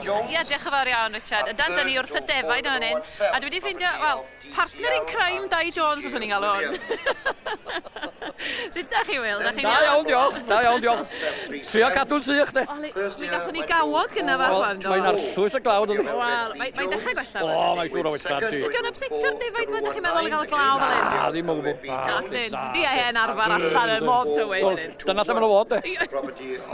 Jones. Ia, diolch yn fawr iawn, Richard. Ydan, da ni wrth y defaid yn fan hyn. A dwi wedi ffeindio, wel, partner in crime Dai Jones, fyswn i'n galw hwn. Sut da chi, Wil? Da chi'n Da iawn, diolch. Da iawn, diolch. Trio cadw'n sych, de. Oli, mi gathon ni gawod gynna fach wan, do. Mae'n arllwys y glaw, dydi? Wel, mae'n mae dechrau gwella. O, mae'n siŵr o wella, di. Ydy o'n upsetio'r defaid ma, da chi'n meddwl, i gael y glaw fel hyn? Na, ddim o gwbl. Na, dyn. Di a hen arfer allan yn mob tywydd. Dyna lle maen nhw fod, de.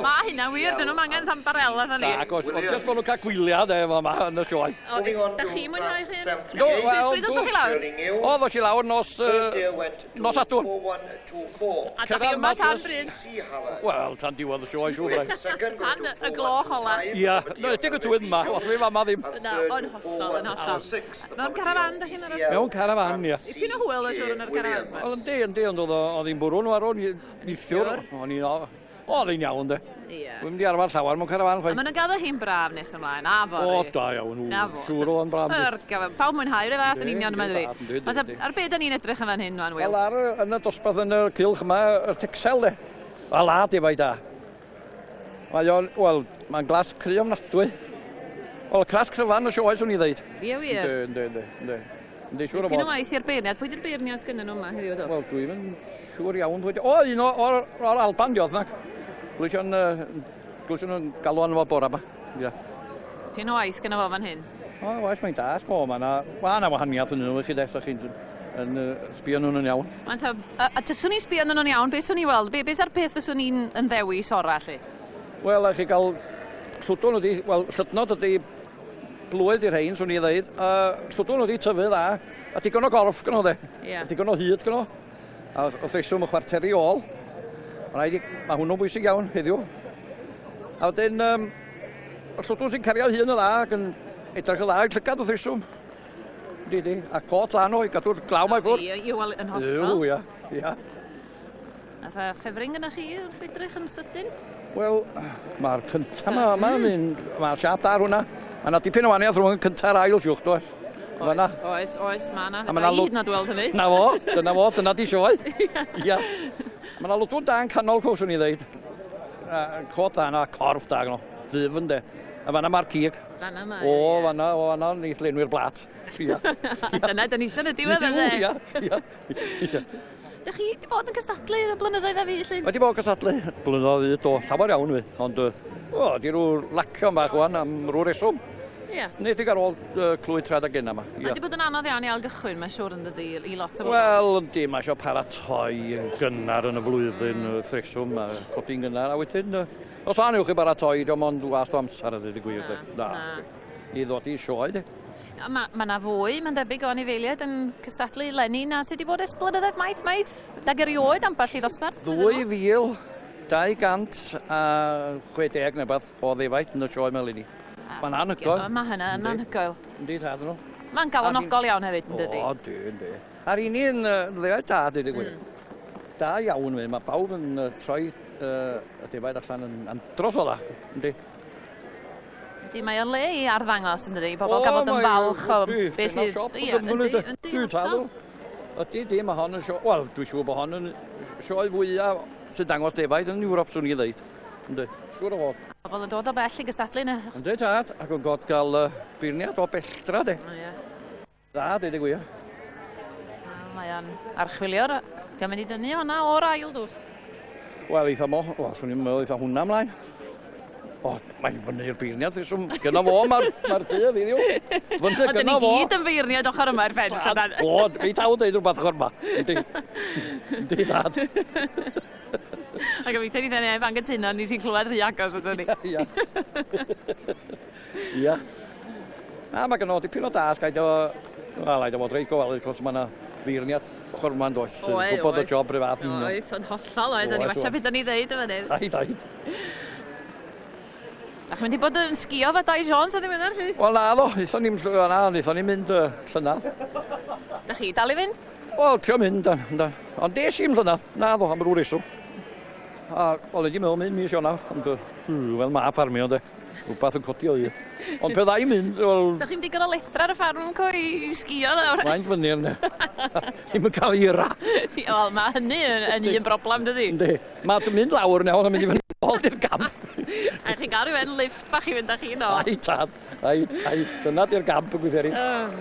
Mae hynna'n wir, dyn nhw'm angen ambarela fatha ni. Nag oes, ond jyst bod nhw'n cael gwyliau, de, fa ma yn y sioe. O, da chi mwynhau eich hun? Do, wel, Pryd ddoth chi lawr? O, ddos i lawr nos, uh, nos Sadwrn. A da chi yma tan bryd? Wel, tan diwedd y sioe, siŵr byddai. Tan y gloch ola. Ia, no, ydy'n y tywydd yma, wel, fi fama ddim. Na, yn hollol, yn hollol. Mewn carafan, da chi'n aros? Mewn carafan, ia. Dipyn o hwyl, yn siŵr, yn yr carafans yma. Wel, yndi, yndi, ond oedd hi'n bwrw'n warw neithiwr. O'n i'n O, oedd hi'n iawn, de. Ie. Dwi'm di arfer llawer mewn carafan, chwaith. A maen nhw'n gadw hi'n braf nes ymlaen, a fory. O, da iawn, Na fo. Siŵr o'n braf. Yr gafel. Pawb mwynhau rhyw fath yn union yma, dydi? Yndi, yndi. Ar be da ni'n edrych yn fan hyn, wan, Wil? Wel, ar, yn y dosbarth yn y cylch yma, y Texel, de. Wel, a, defaid da. Mae o'n, wel, mae'n glas cry ofnadwy. Wel, clas cryfan y sioe, swn i ddeud. Ie, wir. Yndi, yndi, yndi, yndi. Yndi, siŵr o Dipyn o fod. waith i'r beirniad. Pwy di'r beirniad sgynnyn nhw yma heddiw, do? Wel, dwi'm yn siŵr iawn pwy 'di... O, un o- o'r, o'r Alban di oedd na. Glwysion, uh, glwysion nhw'n galw arno fo bora yma. Ia. Dipyn o waith gynno fo fan hyn. O, oes, mae'n das. O, mae yna, ma yna wahaniaeth yn nhw i chi de, os chi'n yn, uh, sbio nhw'n yn iawn. Wan ta, a, a tyswn i'n sbio arnyn nhw'n iawn, beth swn i'n weld? Be, be sa'r peth fyswn i'n yn ddewis ora, lle? Wel, a chi gael llwdwn ydi, wel, llydnod ydi blwydd i'r rhain, swn i ddeud. A llwdwn wedi tyfu dda, a digon o gorff gyno de. Yeah. A digon o hyd gyno. A wrth reswm y chwarteri ôl. Mae rhaid i, mae hwnnw'n bwysig iawn heddiw. A wedyn, um, y llwdwn sy'n cario hun yn dda ac yn edrych yn dda i'r llygad wrth reswm. Di, di. A cot dda nhw i gadw'r glaw mae ffwrdd. Ie, ie, wel, yn hollol. Yw, ia, ia. A sa ffefryn gyda chi wrth edrych yn sydyn? Wel, mae'r cyntaf yma, mae'n mynd, mae'r siap da ar hwnna. Mae yna dipyn o waniaeth rhwng y cyntaf a'r ail, siwch, does? Oes, oes, oes, mae yna. A ma' 'na hyd yn oed weld hynny. Na fo, dyna fo, dyna di sioe. Ia. Mae yna lwdwn da yn canol cw, swn i ddeud. Cod da yna, corff da gno. Ddyfn de. A fanna mae'r cig. Fanna mae. O, fanna, o, fanna, neith lenwi'r blat. Ia. Dyna, dyn ni eisiau yn y diwedd yna. Ia, ia, ia. Dych chi wedi bod yn cystadlu y blynyddoedd a fi, lle? Wedi bod yn cystadlu blynyddoedd i do, llawer iawn fi, ond o, di rhyw lacio bach wan am rhyw reswm. Ie. Nid ar ôl uh, clwy trad ag yna yma. Mae wedi bod yn anodd iawn i ailgychwyn, mae'n siŵr yn dydi, i lot o bobl. Wel, yndi, mae eisiau paratoi yn gynnar yn y flwyddyn, mm. wrth reswm, a codi'n gynnar, a wedyn, os a'n ewch i baratoi, diolch ond wast o amser a dweud y gwir. Na, na. na. I ddod i sioe, de. Mae ma 'na fwy, mae'n debyg, o anifeiliaid yn cystadlu 'leni na sydd wedi bod ers blynyddoedd maith, maith, nag erioed ambell i ddosbarth. 2,260 neu beth o ddefaid yn y sioe yma eleni. Mae'n anhygoel. Mae hynna yn anhygoel. Yndi, tad nhw. Mae'n galonogol iawn hefyd, yn dydi? O, di, yndi. A'r un un ddefaid da, dweud y gwir. Da iawn, mae pawb yn troi y defaid allan yn andros o dda, yndi. Yndi, mae o'n le i arddangos yn dydi, i bobl gael fod yn falch o beth sydd... Siop, Ie, yndi, yndi, hollol. Ydy, di, mae hon yn sioe... Wel, dwi'n siŵr bod hon yn sioe fwyaf sy'n dangos defaid yn Ewrop, swn i ddeud. Yndi, siŵr o fod. Pobl yn dod o bell i gystadlu yn y... Yndi, tad, ac yn god gael uh, beirniad o belltra, de. O, ie. Dda, deud y gwir. Mae o'n archwilio'r... Dio'n mynd i dynnu hwnna o'r ail dwll. Wel, eitha mo... Wel, swn i'n meddwl eitha hwnna ymlaen. O, mae'n fyny i'r beirniad, rheswm. Gyna fo, mae'r ma dydd i ddiw. Fyny Ond gyna ni fo. gyd yn feirniad ochr yma i'r ffens, dydan? O, fi taw deud rhywbeth ochr yma. Yndi. Yndi, tad. A gobeithio ni neb angytuno, ni sy'n clywed rhy agos ydyn ni. Ia. Ia. Na, mae gynno dipyn o dasg, aid o... Wel, aid o fod reit gofalus, cos mae yna feirniad ochr yma'n does. Sy'n gwybod y job rhyw fath. Oes, yn hollol oes, o'n i watcha beth o'n i ddeud yma hyn. Aid, aid. Da chi'n mynd i bod yn sgio efo Dai Jones o ddiweddar, lly? Wel, na ddo, aethon ni'n na, aethon ni'n mynd uh, llynedd. Da chi dal i fynd? Wel, trio mynd, da, da. Ond des i'n llynedd, na ddo, am ryw reswm. A o'n i wedi meddwl mynd mis Ionawr, ond uh, fel ma ffarmio, de. Rhywbeth yn codi o hyd. Ond pe ddau mynd, wel... So chi'n digon o lethra ar y ffarm co i sgio nawr? Mae'n fyny yna. Ddim yn cael eira. Wel, mae hynny yn, yn un broblem, dydy? Yndi. Mae mynd lawr nawr yn mynd i fyny. ôl di'r gamp. A chi'n gael rhyw hen lift bach i fynd â chi nôl. Ai tad, ai, ai, dyna di'r gamp y gweithio Oh.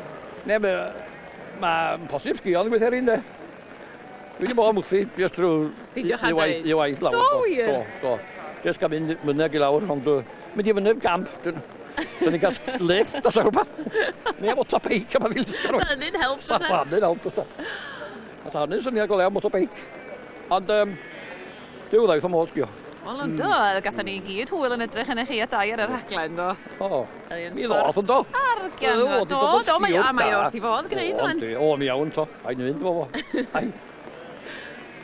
Ne, mae'n ma posib sgio yn gweithio de. Dwi wedi bod yn wrthi, jyst drwy... Peidiwch â deud. I waith lawr. Do wir? Do, do. Jyst gael mynd myneg i lawr, ond mynd i fyny'r gamp. Swn i'n cael lift os rhywbeth. Neu motobeic am ddilysg Sa hynny'n help. Sa hynny'n help. Sa hynny'n syniad go lew motobeic. Ond, Duw ddaeth o modd sgio. Wel, ynddo, gatho ni gyd hwyl yn edrych yn chi a dau ar y rhaglen, do. O, mi ddoth yn do. Argian, do, do, mae a mae wrth i fodd gwneud o'n. O, mi iawn, to. A'n mynd fo fo. Ai.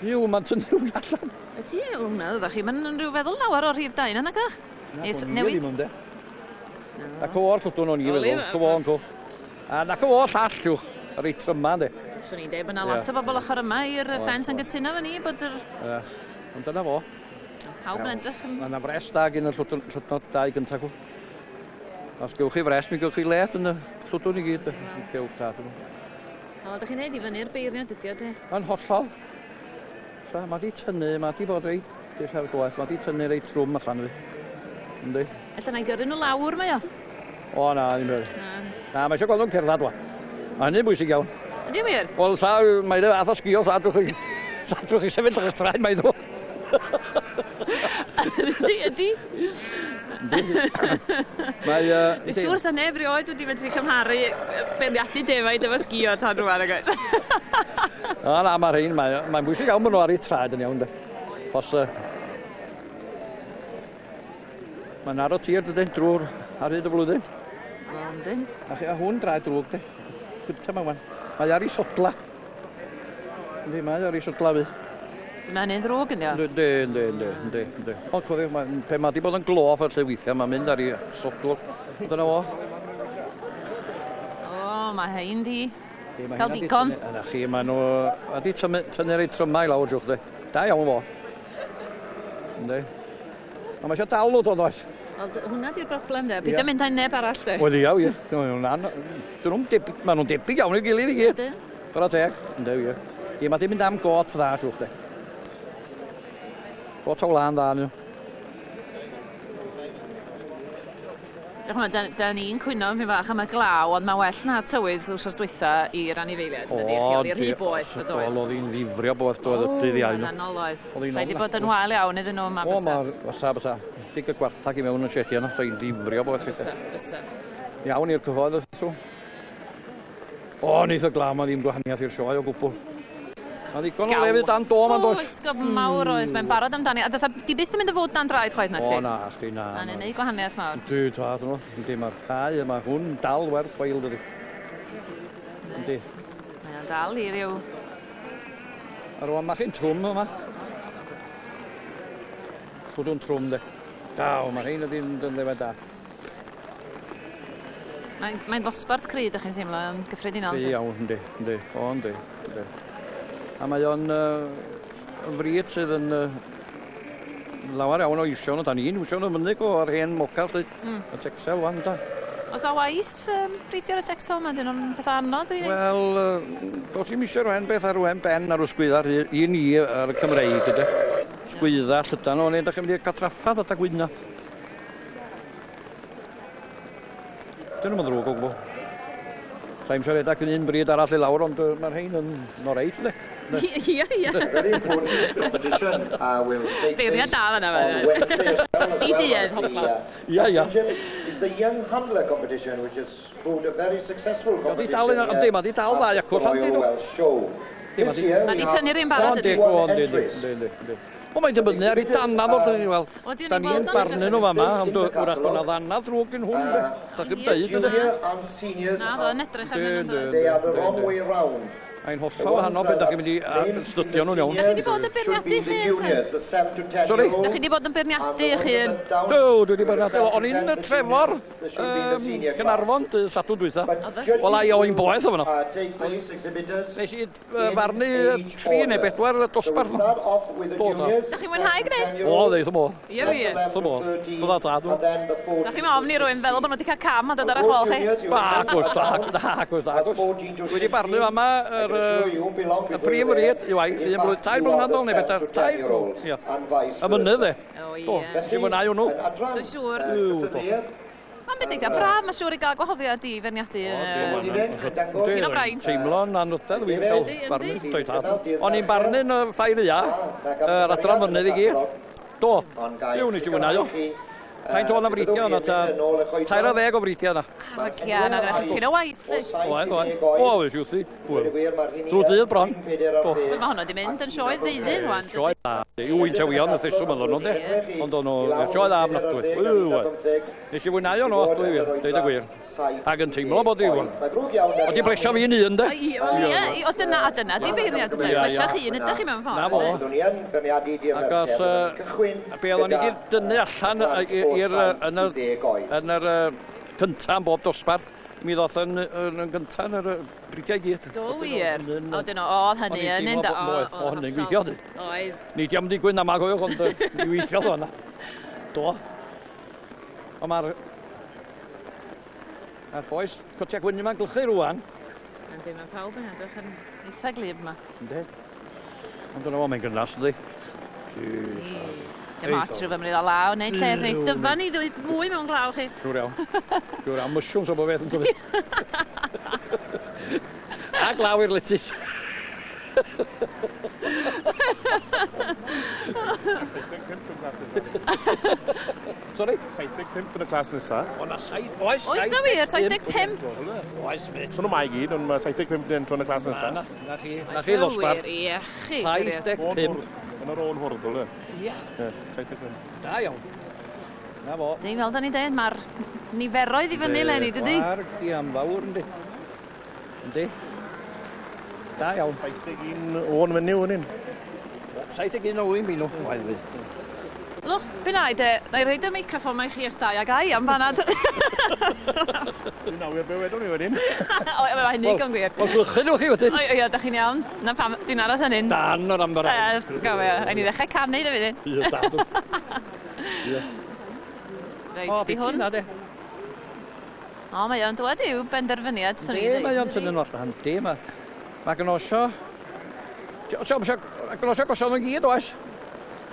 Iw, mae'n tynnu rhywun allan. Ydy, hwnna, ddech chi, mae'n rhyw feddwl lawer o'r rhif dau, na nagach? Newid. Ddim ynde. Nac o'r llwdwn o'n i feddwl, co fo yn co. A nac o llall, llwch, yr ei tryma, ynddi. Swn i'n dweud bod yna lot o bobl ochr yma i'r ffens yn gytuno fo ni bod yr... Ie, ond dyna fo. Pawb yn edrych yn... Mae yna fres da gyn y llwdnod dau gyntaf cw. Os gewch chi fres, mi gewch chi led yn y llwdwn i gyd. Gewch ta, dwi'n O, ydych chi'n neud i fyny'r beirniad ydi o, de? Yn hollol. Sa, mae di tynnu, mae di bod reit, dych ar gwaith, mae di tynnu reit trwm allan fi. Yndi. Ella na'i gyrru nhw lawr mae o. O na, ddim byd. Na. Na, mae eisiau gweld nhw'n cerdded wa. Mae hynny'n bwysig iawn. Ydy wir? Wel, sa, mae'n fath o sgio, sa drwch chi, sa drwch chi sefyll ar eich traed, mae ddod. Ydy, ydy. Mae... Dwi'n siŵr sa neb rioed wedi medru cymharu beirniadu defaid efo sgio tan rwan, nag oes? Na, na, mae'r rhain, mae'n mae bwysig iawn bod nhw ar eu traed yn iawn, de. Os... Mae'n aro tir, dydyn, drwy'r ar hyd y flwyddyn. O, yndyn. A, chi, a hwn draed drwg, de. Gynta ma wan. Mae ar ei sodla. Yndi, mae ar ei sodla fi. Mae hynny'n ddrwg, yndi o? Yndi, yndi, yndi, yndi, yndi. Ond cofiwch, mae, pe mae di bod yn glof ar lle weithiau, mae'n mynd ar ei sodl. Dyna fo. O, mae hein di. Di, mae Cael heina 'di digon. tynnu- Yna chi, mae nhw... A di tynnu, tynnu rei trymau i lawr, drwch, de. Da iawn fo. Yndi. Ond mae eisiau dal nhw, dod oes? Wel, hwnna di'r broblem, de. Peidio mynd â neb arall, de. Wel, ia, wir. Dyn nhw'n debyg, maen nhw'n debyg iawn i'w gilydd i gyd. Ydyn. Chwarae teg. Yndw, ie. Ie, mae di mynd am got dda, siwch de. Got o wlân dda, nhw. Diolch yn fawr, da ni'n cwyno yn bach am y glaw, ond mae'n well na tywydd wsos dwytha i'r anifeiliaid. O, oedd hi'n rhy boeth, oedd. Oedd hi'n ddifrio boeth, doedd y dydd iau. Oedd, oedd. Sa'i di bod yn wael iawn iddyn nhw yma, bysa. O, ma, bysa, bysa. Dig y gwarthag i mewn yn siedio yna, sa'i'n ddifrio boeth. Bysa, bysa. Iawn i'r cyhoedd, wrth O, neith y glaw ma ddim gwahaniaeth i'r sioe o gwbl. Mae ddigon o lefydd dan do ma'n does. O, esgob mawr oes, mae'n barod amdani. A does di byth yn mynd y fod dan draed chwaith na O na, chdi na. Mae'n ei wneud gwahaniaeth mawr. Yndi, tad nhw. Yndi, mae'r cae yma, hwn dal werth chweil dydi. Yndi. Mae'n dal i ryw... A rwan mae chi'n trwm yma. Llwdwn trwm de. Da, mae rhain ydy'n yn ddefaid da. Mae'n mae ddosbarth cry, ydych chi'n teimlo, yn gyffredinol? Yndi iawn, yndi, yndi. O, yndi, yndi. A mae o'n uh, fryd sydd yn uh, lawer iawn o isio nhw. Da ni'n isio nhw mynyg o ar hen moca, lly. Y Texel, wan, da. Oes o waith um, bridio ar y Texel yma? Dyn nhw'n peth anodd i... Wel, uh, dos i'm eisiau rhywun beth ar rhywun ben ar y sgwydda i ni ar y Cymreig, ydy. Sgwydda llydan o'n ydych chi'n mynd i gael traffath adag wyna. Dyn nhw'n ddrwg o gwbl. Sa'n eisiau rhedeg yn un bryd arall i lawr, ond mae'r rhain yn no reit, ynddi? Ie, ie. Very important competition will take Beirniad place da fan'na, on Wednesday as well, as Di well duedd, as the hollol. Ie, ie. championships is the Young Handler competition, which has proved a very successful Mae 'di competition dal yn- yndi, mae 'di dal ddau at acw the allan, Royal dyn nhw. Welsh Show. This year Mae we 'di have tynnu'r un barod, ydi? 71 entries. Yndi, yndi. O, mae'n dibynnu ar ei dannadd o, lle, wel, da ni'n barnu nhw fama, ond wrach bod yna ddannad drwg yn hwn, de. Sa chi'n deud, ynddi? Junior and seniors Na, ddo, yn edrych arnyn nhw. They are the wrong way round. Mae'n hollol wahanol beth da chi'n mynd i astudio nhw'n iawn. Da chi wedi bod yn beirniadu chi? Sorry? Da chi wedi bod yn beirniadu eich hun? Do, dwi wedi beirniadu. O'n i'n Trefor, um, Caernarfon, dydd Sadwrn dwytha. Wel, ai o'n boeth o fanno. Nes i farnu tri neu bedwar dosbarth. Do, do. Da chi'n mwynhau gwneud? O, ddeith y modd. Ie, wir. Ddeith y modd. Dod tad. Da chi'n ofni rhywun fel bod nhw wedi cael cam a dod ar eich ôl chi? Ba, gwrs, da, da, gwrs, da, gwrs. Dwi wedi barnu fama yr y prif wryd, yw ai, un blwyddyn, tair blynedd nôl neu bedair, tair, ia. Y mynydd e. Do, nes i fwynhau hwnnw. Dwi'n siŵr. Mae'n mynd eitha braf, mae'n siŵr i gael gwahoddiad i feirniadu. Dipyn o fraint. Teimlo'n anrhydedd wir gael barnu, doi tad. O'n i'n barnu yn y ffair ia, yr adran fynydd i gyd. Do, Duw, nes i fwynhau o. Faint oedd 'na fridiau yna ta? 13 o fridiau yna. Ah, ia, na, gyda chi dipyn o waith. Oedd, oedd. O, es i wrthi. Drwy dydd bron. Do. Mae hwnna wedi mynd yn sioe ddeuddydd wan. Sioe dda. Yw un tewion y theswm oedd nhw, de. Ond o'n nhw, sioe dda ofnadwy. Nes i fwynhau o'n ofnadwy wir, deud y gwir. Ac yn teimlo bod i... Oedd i blesio fi'n un, de. Ie, o dyna, a dyna, di beirniad, ynde. Blesio chi un, ydych chi mewn ffordd. Na fo. Ac os, be oedden ni wedi dynnu allan i'r, yn yr, yn yr cyntaf yn bob dosbarth, mi ddoth yn, yn, yn gyntaf yn yr bridiau gyd. Do wir. O, dyna, o, hynny yn un da. O, hynny'n gweithio, di. Oedd. Ni di am digwydd na ma, cofiwch, ond mi weithiodd o yna. Do. Ond mae'r... Mae'r boes cotia gwyn yma'n glychu rwan. Yndi, mae pawb yn edrych yn eitha glyb yma. Yndi. Ond dyna fo, mae'n gynnas, yndi? Dim ots rhywbeth mynd i ddod law, neu lles, neu dyfan i ddwy mwy mewn glaw chi. Siwr iawn. Siwr iawn, mushrooms o bob beth yn tyfu. A glaw i'r letys. Sorry? 75 yn y clas nesa. O na, saith, oes. Oes na wir, 75? Oes, fyd. So nhw mae i gyd, ond mae 75 yn tro yn y clas nesa. Na, na chi, na chi ddosbarth. Wir, ie, chi. 75. Yn yr ôn hwrdd, ole. Ie. Ie, 75. Da iawn. Na fo. Di, fel da ni'n dweud, mae'r niferoedd i fyny leni, dydy? Mae'r am fawr, yndi. Yndi. Da iawn. 71 o'n menyw yn un. 71 o wyn minw. Wael fi. Lwch, be na i de, na i roed y meicroffon mae chi eich dau ag ai am banad. Dwi'n awyr be wedwn ni wedyn. O, mae hynny'n digon gwir. Wel, glychu nhw chi wedyn. O, ia, da chi'n iawn. Na pam, dwi'n aros yn un. Dan o'r amber. Ie, ti'n gofio. Ein i ddechrau canu, da fi. Ie, da. Ie. Reit, O, di biti hwn. na de. O, mae o'n dwad i'w benderfyniad, swn i'n Yndi, dweud. mae o'n tynnu nhw allan. Yndi, mae... Mae gnosio... Tio, mae gnosio gosod nhw'n gyd, oes?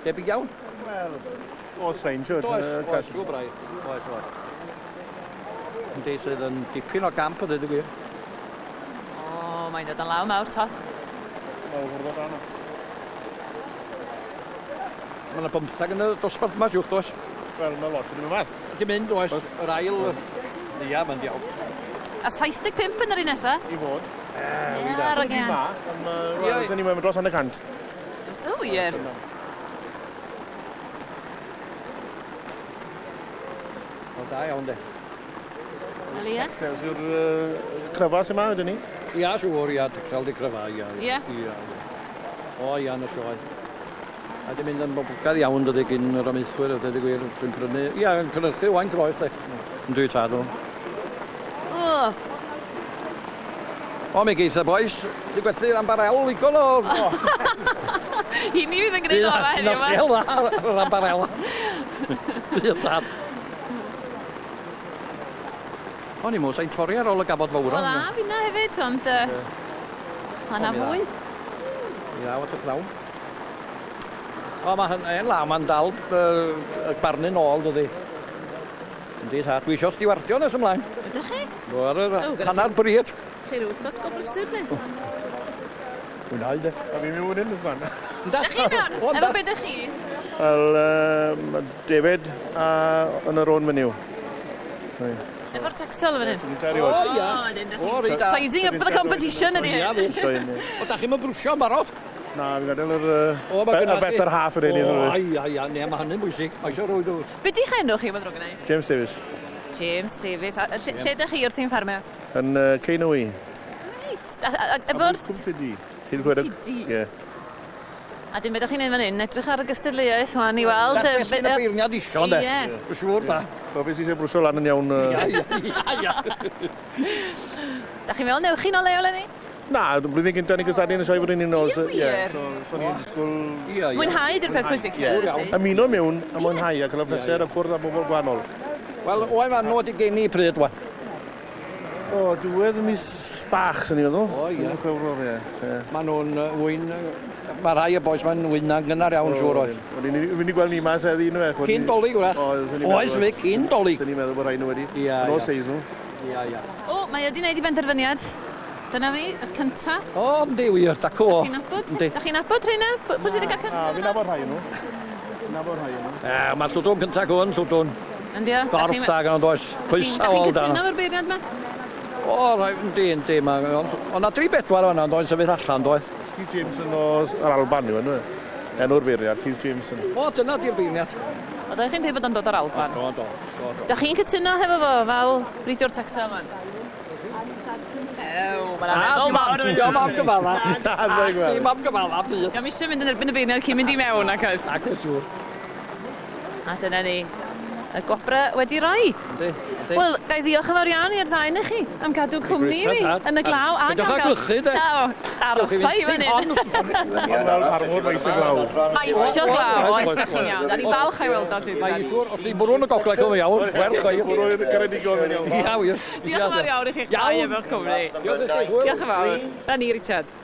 Debyg iawn. Wel, oes rhain, siwr. Oes, oes, siwr braidd. Oes, oes. Yndi, sydd yn dipyn o gamp o ddweud y gwir. O, mae'n dod yn law mawr, to. Wel, hwrdd o Mae yna bymthag yn y dosbarth yma, siwch, does? Wel, mae lot yn mynd mas. Di mynd, oes. Yr ail... Ia, mae'n diawl. A 75 yn yr un nesa? I fod. Ie, ar y Ma, ond wel, dyn ni'n mynd dros hanner cant. O, wir. O, da iawn, de. Wel, ie. Texels yw'r cryfa sy'n ma, ydyn ni? Ia, siŵr, ia, Texel di cryfa, ia. Ia? Ia. O, ia, yn y sioe. A di mynd yn boblogaidd iawn, dydy, gyn yr amaethwyr, a dweud y gwir, sy'n prynu... Ia, yn cynhyrchu wain croes, de. Yn dwi tad o. O! O, mi geith y boys, di gwerthu am barel ddigon o... I ni fydd yn gwneud orau heddiw yma. Nosel dda yr ambarel. Bydd tad. O'n i'n meddwl sa'n torri ar ôl y gafod fawr. Wel a finna hefyd, ond uh, mae yna fwy. Mi ddaw at y pnawn. O, mae hyn, en law, mae'n dal uh, y barnu nôl, dydy. Yndi, ta. Dwi eisiau stiwardio nes ymlaen. Ydych chi? Do, ar yr hanner bryd. Chi rhyw wythnos go brysur, chi? Mwynhau, de. A fi'n mynd hyn, ysman. Ydych chi mewn? Efo beth ydych chi? Wel, uh, David a yn yr o'n menyw. Efo'r texel fan hyn? O, ia. O, reit da. Sizing up the competition ydi. Ia, fi. O, da chi'n mynd brwsio yn barod? Na, fi'n gadael yr y better half yr un i. O, ai, ai, ai, ne, mae hynny'n bwysig. Mae eisiau rhoi dŵr. Be di'ch enw chi, mae'n ddrwg gen i? James Davies. James Davies. A lle, lle ydych chi wrthi'n ffarmio? Yn uh, Ceinwy. Reit. Efo'r... Cwm Tydi. Hyd Tydi. Ie. A dim beth ydych chi'n neud fan hyn, edrych ar y gystadleuaeth wan i weld... Na beth sy'n y beirniad isio, ynde? Ie. Dwi'n siŵr da. Wel, beth sy'n eisiau brwsio lan yn iawn... Ia, ia, ia. Da chi'n meddwl newch chi'n o leol eleni? Na, blwyddyn gyntaf ni'n cystadlu yn y sioe frenhinol. Ie, wir? So, so ni'n disgwyl... Ie, ie. Mwynhau di'r peth pwysig. Ie. Ymuno mewn a mwynhau a cael y pleser a cwrdd â bobl gwahanol. Wel, oen fan nhw wedi geni pryd, wan? O, diwedd mis bach, sy'n ni'n meddwl. O, ie. Yn Chwefror, ie. Ie. Maen nhw'n wyn... Mae rhai o bois ma'n wyna'n gynnar iawn, siŵr oes. O'n i'n mynd i gweld ni mas heddi, nhw. Cyn Dolig, wrach. Oes, fe, cyn Dolig. Sy'n ni'n meddwl bod rhai nhw wedi. Ia, Yn o'r ia. seis nhw. Ia, ia. O, mae wedi gwneud i benderfyniad. Dyna fi, y cynta. O, yndi wir, dacw o. Chi'n nabod? Yndi. Da chi'n nabod rheina? Pwy sydd wedi cael A, cynta? fi'n nabod rhai nhw. Fi'n nabod rhai nhw. E, Mae'r llwdwn cynta gwn, llwdwn. Yndi o? Gorff da gan ond oes. Pwysa Da chi'n ôl da. cytuno efo'r beirniad yma? O, rai, yndi, yndi. Ond na dri bedwar o'na, ond oedd sefyll allan, doedd. Keith Jameson o'r Alban yw enw. Enw'r beirniad, Keith Jameson. O, dyna di'r beirniad. O, da chi'n dweud bod o'n dod o'r Alban. Do, do, do, do. Da chi'n cytuno hefo fo fel bridiwr Texel man? Ew, mae'n meddwl mawr yn Diolch am gyfala. Na, dwi'n gweld. Dim am gyfala, byd. Diolch eisiau mynd yn erbyn y beirniad cyn mynd i mewn, ac oes. Ac oes, siŵr. A dyna ni. Y gwobrau wedi roi. Yndi, yndi. Wel, ga i ddiolch yn fawr iawn i'r ddau ohonoch chi am gadw cwmni i fi yn y glaw. a Peidiwch â gwlychu, de. O, arosai i fan hyn. Fel parmwr, mae eisiau glaw. Mae isio glaw, oes, da chi'n iawn. Da ni falch o'i weld o, dwi'n Mae i ffwr, os ti'n bwrw yn y gogledd, gwm iawn, werth o'i. Bwrw i'r Ceredigion yn iawn. Ia, wir. Diolch yn fawr iawn i chi'ch dau efo'ch cwmni. Diolch i chi. Diolch yn fawr. Da ni, Richard.